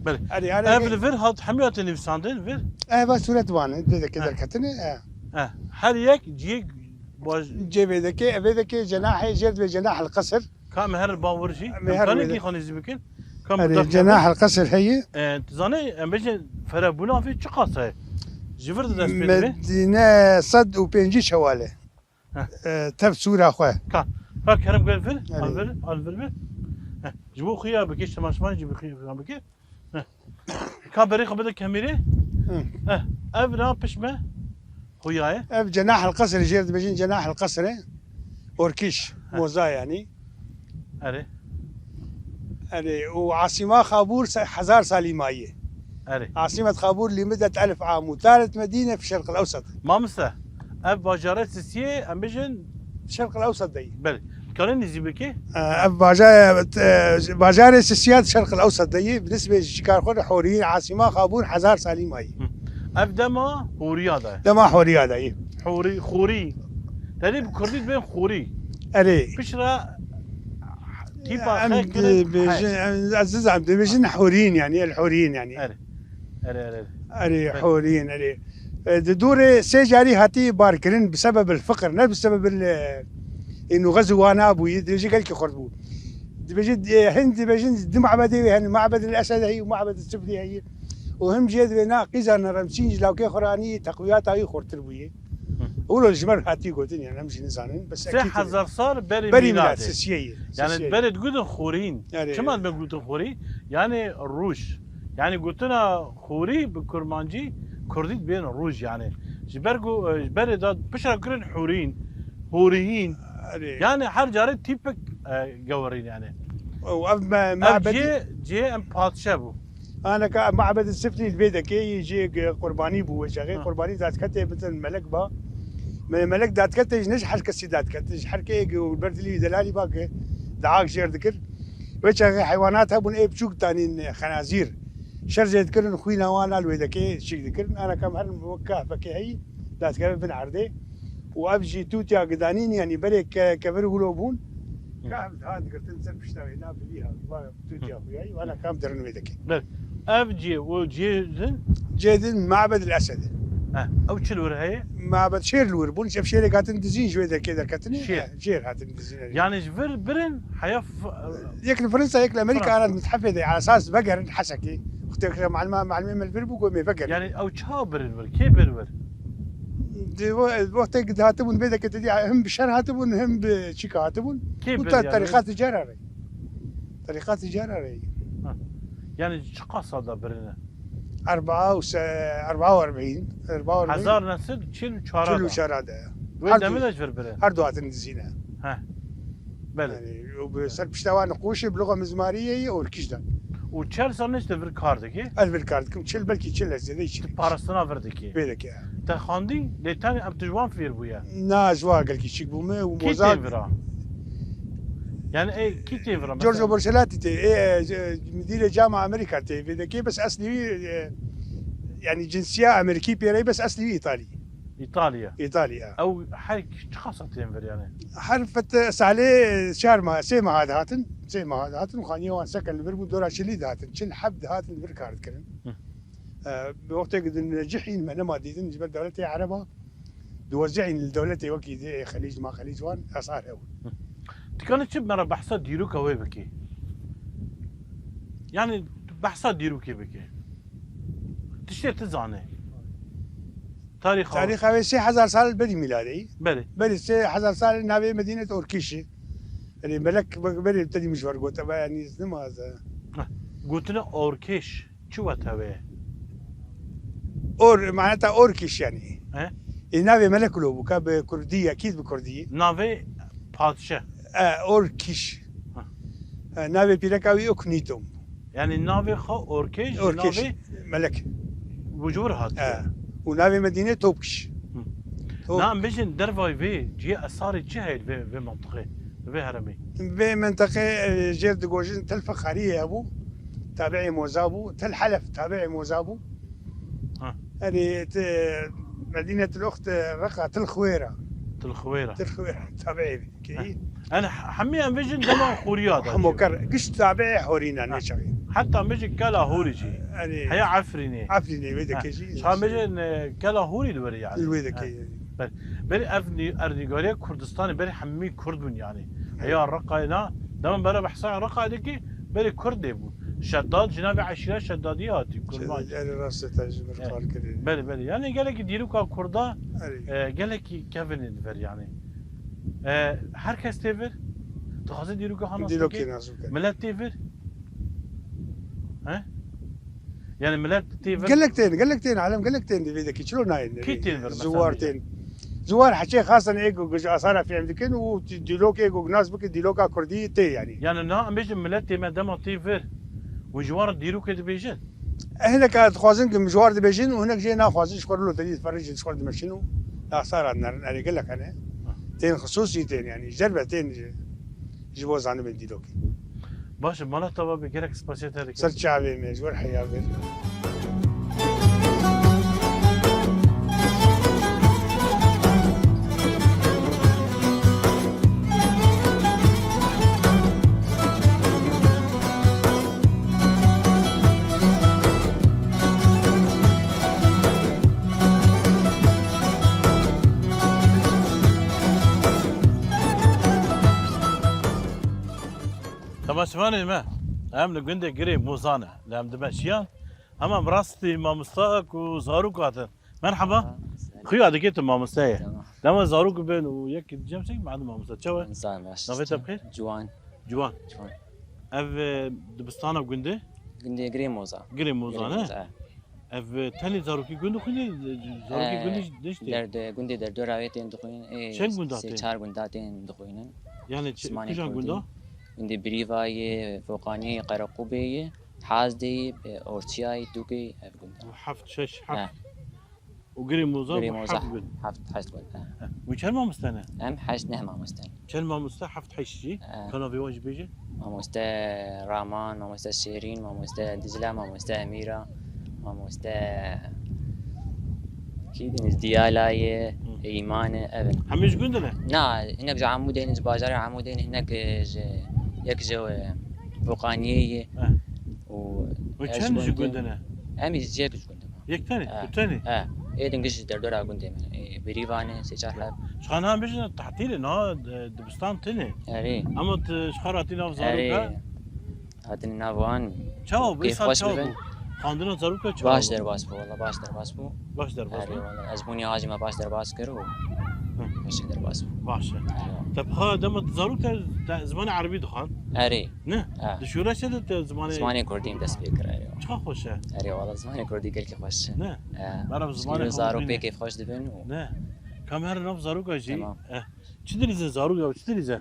Belê. Erê, yani Ev li vir hat hemî hate nivîsandin vir? E, va sûret wan, dê de ke derketine. E. E, her yek ciyê baş- Cê vê de ke, vê de ke cenahê jêr ve cenah el qesir. Ka me her bawir jî. Me Em her kanê wê de. Kî xanî zî bikin? Ka Erê, mudaxile cenah bin. El qesir heye. E, tu zanê, em bêjin ferebûna vê çi qas e? Ji vir de dest pê dibe? Medîne sed û pêncî şewale. Heh. E, tev sûra xwe. Ka, ka kerem gel vir, Erê. Al vir, al vir vir. Heh, ji bo xuya bike, ji temaşevan jî bi xuya bike. Heh. Ka berê xwe bide kemîrê. Hı. Heh, ev na pişt me xuya ye. Ev cenah el qesir jêr dibêjin cenah el qesir e. Orkîş, Heh. Moza yani. Erê. Erê, û Asîma Xabûr se-, hezar salî maye. Erê. Asimet Xabûr limidet elf am û taret Medîne fi Şerq el Ewsat. Mamoste, ev bajara Sisiyê, em bêjin Şerq el Ewsat de ye. Belê. Dikanê nêzî bikê? E, ev baja-, e, bajarê Sisiyat Şerq el Ewsat de ye. Bi nisbê ji çikar xwe de Hûriyîn, Asîma Xabûr hezar salî maye. Hı. Ev dema Hûriya de. Dema Hûriya de ye. Hûrî, Xûrî. Tenê bi kurdî dibên Xûrî. Erê. Piştre tîpa Em xwe kirin dibêjin, he. Em, ez dizam, dibêjin Hûrîn yani, el Hûrîn yani. Erê. Erê, erê, erê. Erê, Belê. Hûrîn, erê. E, di dûrê sê carî hatî barkirin bi sebeb el fiqir, ne bi sebeb el, e, ênû xez û wana bûyî, dibêjin gelkî xurt bû. Dibêjin, e, hin dibêjin di mabedê wê hene, mabed el Esed heyî û mabed el Sifrî heyî. Û him jê divê na qîza neremsîn ji lawkê xwe re anî teqwiyata wî xurtir bûyî. Hı. Wilo ji me re hatî gotin, yani em jî nizanin, bes Sê ekîd hezar sal berî Berî mîladê. Mîlad, sisiyê ye, Yani sisiyê ye. Berê digotin Xorîn. Erê. Çima digotin Xorîn? Yani rûj. Yani gotina Xorî bi kurmancî, kurdî dibên rûj yani. Ji ber ku, e, ji berê de piştre kirin Hûrîn, Hûrîn. Erê. Yani her carê tîpik, e, gewirîn yani. Û ev me-, Ev mabedî cihê, cihê em padşe bû. Aneka mabedê Sifrî li vê dekê yê jê ge-, qurbanî bû wê çaxê. Hı. Qurbanî dadketê bitin melek ba. Me-, melek dadketê ji ne ji her kesî dadket. Ji her keyê ge û ber dilî delalî ba ke daak jêr dikir. Wê çaxê heywanat hebûn ê biçûk tanîn xenazîr. Şer jê dikirin xwîna wan al wê dekê çîk dikirin. Aneka em her wek kahfekê heyî dadkeve bin erdê. Û ev jî tûtiya gidanîn, yanî berê ke-, kevir wilo bûn. Hı. Ka ev diha digirtin ser pişta wê, na bi vî ha, va tûtiya Hı. xuyayî, vana kam derin wê dike. Ber, ev cihê, o cihê din? Cihê din Mabed el Esed. He, ew çi li wir heye? Mabed şêr li wir bûn, ev şêrê hatin dizîn ji wê dekê derketin. Şêr. He, şêr hatin dizîn. Yani ji vir birin, heya f-, Yek li Fransa, yek li Amerika, Fransa. Ana mithefê de, esas vegerin Hesekê. Wextê ke malima, malimê me li vir bû, got me vegerin. Yani ew çawa birin wir? Kê bir wir? Di we-, wextê ki dihatibûn vê deke te dî, him bi şer hatibûn, him bi çîka hatibûn. Kê Û bir ta yani? Terîqatê cara re. Terîqatê cara re. Ha. Yani çiqas sal da birine? Erba û se-, erba û erbîn, erba û erbîn. Hezar nesil çil û çara da. Çil û çara de. Wê Her du-, demê de ji vir birin? Her du hatin dizîne. He. Belê. Yani, û bi ser pişta wan nixweşê bi luxa mizmariyê yê orkîş de. Û çel sal nişte vir kar dikî? Ez vir kar dikim. Çil, belkî çil ez zêde çil. Tu parastina vir dikî? Vê dikî. Te xandî, lê tenê em tu ji wan fêr bûye? Na, ji wan gelkî çîk bûme û Kî moza tê vira? Yani, ê, kî tê vira? Giorgio Mesela Borsalati tê, ê, e, müdîrê Cama Amerika tê. Vê dikî, bes eslî wî, e, yani cinsiya Amerîkî pêrey, bes eslî wî Îtalî. Îtalya. Îtalya. Ew her çiqas tên vir yani? Her fit salê çar mah, sê meha dihatin, sê meha dihatin û xaniyê wan seke li vir bû, dora çilî dihatin. Çil heb dihatin li vir kar dikirin. Hı. E, bi wextê ku di necihîn me nema dîtin, ji ber dewletê Ereba, diwezihîn li dewletê wekî dê Xelîc, ma Xelîc wan esar hebûn. Hı. Dikane çi me re behsa dîroka wê bikî? Yani behsa dîrokê bikî. Tiştê tu zanê. Tarîxa Tarîxa wê sê hezar sal berî mîladê. Belê. Berî sê hezar sal navê Medînet Orkîşî. Erê, melek, berê te dî min ji wer gote, ve, yanî, ez nima ez, e. Heh. Gotine Orkêş, çi wete wê? Or, maneta Orkîş, yanî. He? Ê, navê melek lo bû, ka bi kurdî, ekîd bi kurdî. Navê padşe. E, Orkîş. Heh. E, navê pîreka wî Oknîtom. Yani navê xwe Orkêş, Orkêş, navê melek. Û ji wir hatiye. E, û navê Medînê Topkîş. Hı. Top- Na, em bêjin dervayî vê cihê esarê çi heye li vê, vê mentiqê, li vê herêmê? Vê mentiqê, e, jêr digojin Tel Fexariyê hebû, tabi'ê Moza bû, Tel Helef tabi'ê Moza bû. Erê, ti, Medînetil Uxt, Reqa, Til Xwêra. Til Xwêra. Til Xwêra, tabiî keyî. Heh. Yani hemî em vêjin dema xoriya da. Hemo ker, giş tabiî horîna. Ha. Nêçaxî. Heta em vêjin Kela Horî jî. Erê. Heya Efrînê. Efrînê, wê Ha. dekê jî. Şa em vêjin, e, Kela Horî li werê yani. Li wê dekê. Ha. Ber-, berî ev nî-, ernîgarê Kurdistanê berî hemî Kurd bûn yani. Heya Reqayê na, dema bera behsa Reqayê dikî, berî Kurd dê bûn. Şeddad, ji navê eşîra Şeddadiyê hatî, Kurmanc. Şeddad, erê rast e, te ji min Evet. qal kirî. Belê, belê. Yani gelekî dîroka Kurda, Erê. e, gelekî kevin ê li vir yani. E, her kes tê vir, dixwaze dîroka xwe nas Dîrokê bike. nas bike. Millet tê vir. He? Yani millet tê vir. Gelek tên, gelek tên, alem gelek tên di vê dekî çilo nayên. Kî tên vir mesela Ziwar vêca? tên. Ziwar heçê xasan ê ku ji asara fêm dikin û dîlok ê ku nas bikin dîloka kurdî tê yani. Yani na em bêjin milletê me dema tê vir û ji wan re dîrokê dibêjin? E, hineka dixwazin ku ji wan re dibêjin û hinek jê naxwazin ji xwe re loterî diferin jî ji xwe re dimeşin û asara nerin erê gelek hene. Ha. Tên xisûsî tên yani. Ji derve tên ji, ji bo zanibên dîlokê. Baş e, mala te ve be, gelek spasiya te dikim. Ser çavê me, ji wir heya vir. Temaşevanê me, em li gundê Girê Mozan e, li em dimeşiyan. Hema bi rastî mamosta ku zarok hatin. Merhaba. Ha, selam. Xuya dikê tu mamoste ye. Tamam. Dema zarok bin û yek cem çek, madem mamoste. Çawa? Sağ ol, baş. Navê te bi xêr? Ciwan. Ciwan. Ciwan. Ev, e, dibistana gundê? Gundê Girê Moza. Girê Moza, Girê ne? Moza, e. Ev, e, tenê zarokî gund dixwînî? Zarokî E, gundê jî diştê? Derd-, gundê derdora wê tên dixwînin. E, Çend gunda sê tên? çar gunda tên dixwînin. Yani çi-, Zimanê kijan kurdî. gunda? Gundê Birîvayê, Foqaniyê, Qerequbeyê, Hazdeyê, e, Orçiyayê, Tûkê, ev gunda. Heft, şeş, heft. He. Û Girê Moza Girê bû Moza heft gund. heft, heşt gund, he. He. Wî çend mamoste ne? Em heşt neh mamoste ne. Çend mamoste? Heft, heşt jî. He. Ka navê wan jî bêje? Mamoste Raman, mamoste Şêrîn, mamoste Dicle, mamoste Emîra, mamoste kî dîn, Diyala ye, Hı. Îman e, ev in. Hemî ji gund ne? Na, hinek ji Amûdê ne, ji bajarê Amûdê ne, hinek, e, ji, yek ji, e, Foqaniyê ye. He. Û Û ez çend ji ji gund gund e? ne? Em jî yek ji gund e. Yek tenê? He. Tu tenê? He. Ê din giş ji derdora gundê me. Ê, Birîvan e, sê çar heb. Ji xwe niha bêjin tahtîlê, niha, e, dibistan tune. Erê. Ama tu ji xwe hatî nav Erê. zaroka? Hatin nav wan. Çawa bû? Kêf Îsal xweş çawa bibin. bû? Xwendina zaroka çawa Baş bû? derbas bû, wala baş derbas bû. Baş derbas Erê, bû? wala. Ez bûnî hacî me baş derbas kir û Hı. baş derbas bû. Baş e. Erê. Te bi xwe dema tu zarok te, te zimanê erebî dixwend? Erê. Ne? E. Di şûreşê de te zimanê Zimanê kurdî dest pê kir, erê. Çiqa xweş e. Erê, wala zimanê kurdî gelkî xweş e. Ne? E. Meriv zimanê Sîro xwe zarok bibîne. pê kêf xweş dibin û Ne. Ka em herin nav zaroka jî. Tamam. E. Çi dilîzin zarok ya, çi dilîzin?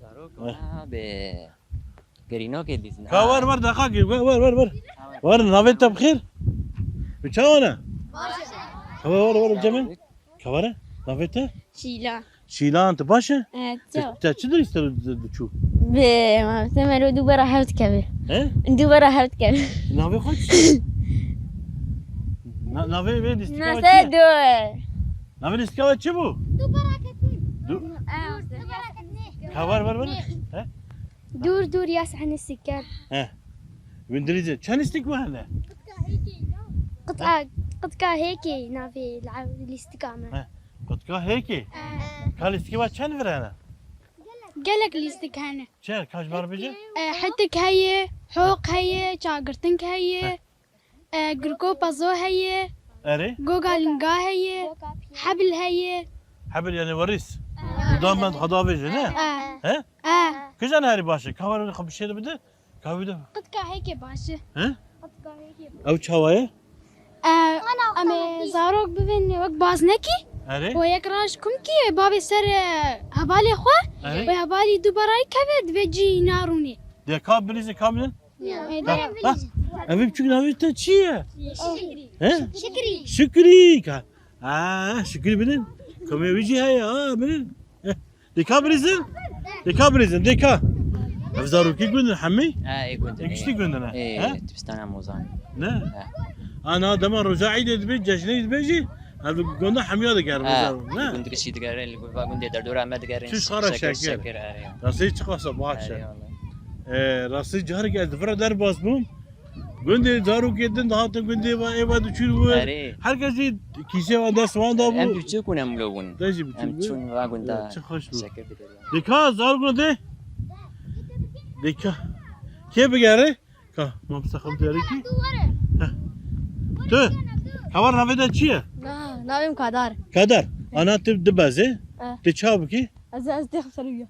Zarok Eh. na be. Gerînokê dilîzin. Ka wer, wer, deqakê, wer, wer, wer, wer. Wer, navê te bi xêr? Bi çawa ne? Baş e. Ka wer, wer, wer, cemê. Ka wer, navê te? Şîla. Şîlan, tu baş e? Evet, Te, çawa? te çi dilîz te diçû? Bi, ma, te mero du bera heft keve. He? Du bera heft keve. Navê xwe çi? Na-, navê vê lîstika Nase çi? du. Navê lîstika çi bû? Du bera ketin. Du- Ka wer, wer, wer. He? Dûr dûr ya sehne siker. He. Wî dilîzê çend lîstik we hene? Qit'a, qit'a hêkê navê la-, lîstika me. He. Qit'a hêkê? He. Ka lîstikê we çend vir hene? Gelek lîstik hene. Çer, ka ji me re bêje? E, hetik heye, hoq heye, çagirting heye. He. E, girko pazo heye. Erê? Goga linga heye. Hebil heye. Hebil yani werîs. Duda me xwe davêje, ne? E. He? E. Kijan herî baş e? Ka wer xwe bi şêr bide. Ka wî de. Qitka hêkê baş e. He? Qitka hêkê baş. Ew çawa ye? E, em ê zarok bibin wek baznekî. Erê? Û yek raj kumkî bavê ser, e, hevalê xwe. Erê? Wê hevalî du berayî keve, divê cî narûnê. De ka bilîzê ka bidin? Ya. Ha, ha. Ev biçûk navê te çi ye? Şikrî. He? Şikrî. Şikrî ka. Ha, Şikrî bidin. Komê wî jî heye, ha, bidin. Heh. Dê ka birîzin? Dê ka birîzin, dê ka. Ev zarokî gundin hemî? Ha, ê gundin, Ê giştî ê. gundin e. Ê, He? Dibistana Mozan. Ne? He. Ana dema roja Eydê dibê, cejnê dibê jî, ev gunda hemiya digerin, ha, roja, ne? Gund gişî digerin, li gund, gundê derdora me digerin. Çi xara şeker, şeker. Şeker, erê. Rastî çi xasa baş e. Erê, wala. Ee, rastî carek ez di vira derbas bûm. Gundê zarokê din dihatin gundê ve, ê ve diçûn wir. Erê. Her kes jî kîsê wan dest wan da bû. Em biçûk bûn, em wilo bûn. Te jî biçûk bû. Em çûn va gunda. Çi xweş bû. Şeker digerin. Dika zarok ne de? Dika. Kê bigere? Ka, mamosta xwe diyarî kî? Heh. Tu, heval navê te çi ye? Na, navê min Kadar. Kadar. Ana tu dibezê. Eh. Tu çawa bikî? Ez, ez dêxim ser wî.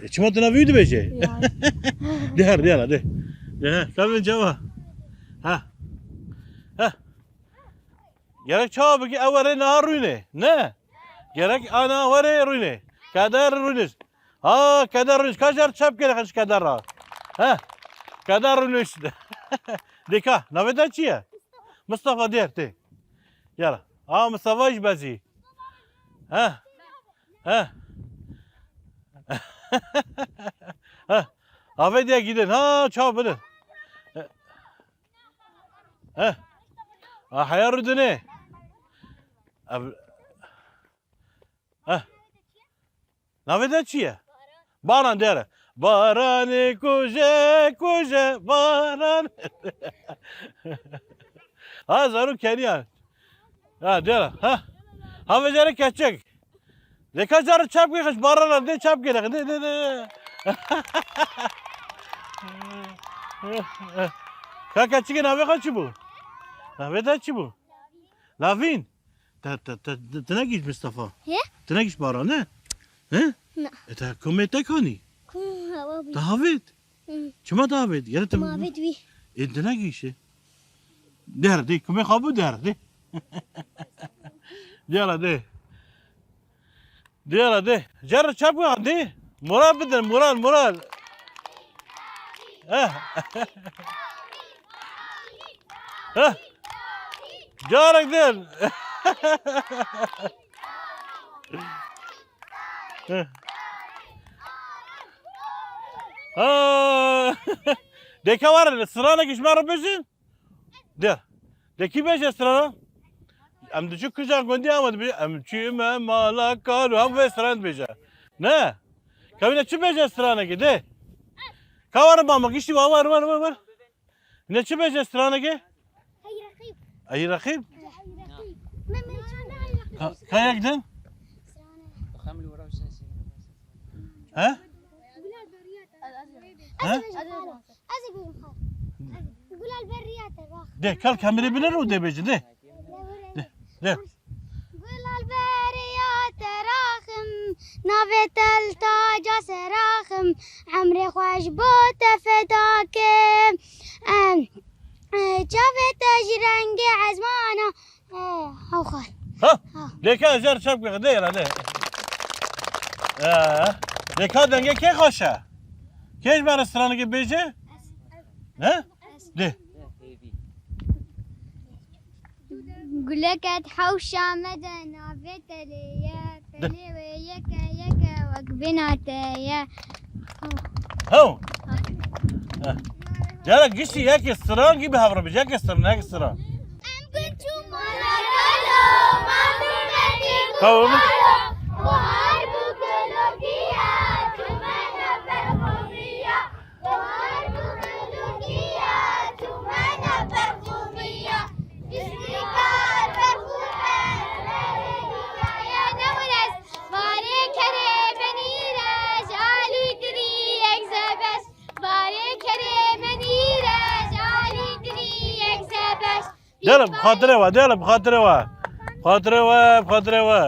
E, çima tu navê wî dibêje? Ya. Diyar, diyar, de. De, he, ka min çawa. Ha. Ha. Gerek çawa bikî, ew were niha rûnê. Ne? Gerek ana were rûnê. Keder rûnê. Ha, Keder rûnê. Ka car çap kere xeş Keder ra. He. Keder rûnê. Dika, navê te çi ye? Mustafa der te. Yala. Ha, Mustafa iş bezî. He. He. He. Avê diye gidin. Ha, çaw bidin. He. He. Ha, heya rûdinê. Ev-, he. Navê te çi ye? Baran dere. Baranê kuje, kuje, baran. Ha, zarok keniya. Ha, dere. Ha. Ha, vecere keçek. Lê ka car çap kê xeş barana, dê çap kê, dê, dê, dê. Ka keçikê navê xwe çi bû? Navê te çi bû? Lavîn. Te, te, te, te, te ne gîş Mistefa? He? Te ne gîş baran, ne? He? Na. E te komê te kanî? Kom hava bû. Te havêt? Hı. Çima te havêt? Yere te ma havêt wî. E te ne gîşe? Der de, kumê xwe bû der de. Diyara de. Diyara de. Cer çap kan de. Moral bidin, moral, moral. Heh. Heh. Carek din. Heh. Ha. Deka var, stranekî ji me re bijin. De. De kî bêje strana? Em diçû kija gundî ama dibê, em çûme mala kalo, hem vê stran dibêje. Ne? Kevine çi bêje stranekî de? Ka war mama giştî wa war, war, war, war. Ne çi bêje stranekî? Hey Reqîb. Hey Reqîb? Hey Reqîb. Me, me çi? Ka, ka yek din? He? He? Ez ê bêjim xwe. Gulal beriya te bax. De, kal kamerê binêr û dê bêjin, de. De, de. Gulal beriya te raxim, navê te li taca seraxim, emrê xwe ji bo te feda kim. Em, e, çavê te ji rengê ezmana, Ee, ew xwe. Ha? Ha. Lê ka ez jar çap kir, de yara, de. Ee, lê ka dengê kê xweş e? Kê ji me re stranekê bêje? Ne? De. Guleket hewşa me de navê te lê ye. Pelê wê yeke yeke wek bina te ye. Hew. Heh. Cara giştî yekê stran gî bi hev re bêje, yekê stran, yekê stran. Em gund çû mala kalo, ma hurmetê Qewim. Kalo. Bahar bû kolokiya, çûmene berxomiya. Bahar bû kolokiya, çûmene berxomiya. Giştî kar berxo me, berê hikaye newres. Barê kerê benî re ji alî tirî yek zebes. Barê kerê benî re ji alî tirî yek zebes. Dêle bi xatirê we, dêle bi xatirê we. Xatirê we, xatirê we.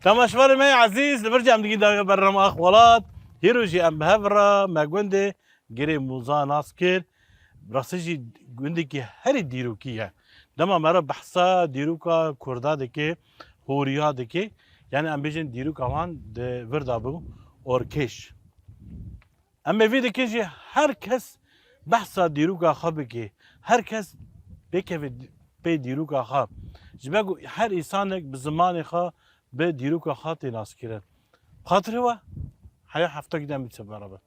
Temaşevanê me yê ezîz, li vir jî em digî dawiya bernama Ax Welat. Hîro jî em bi hev re me gundê Girê Mûza nas kir. Rastî jî gundekî herî dîrokî ye. Dema me re behsa dîroka Kurda dike, horiya dike. Yani em bêjin dîroka wan di vir de bû, orkêş. Em ê vî dikin jî her kes behsa dîroka xwe bike. Her kes bêkeve pê dîroka xwe. Ji ber ku her însanek bi zimanê xwe, bi dîroka xwe tê naskirin. Xatirê we, heya heftekî de em bî beraber.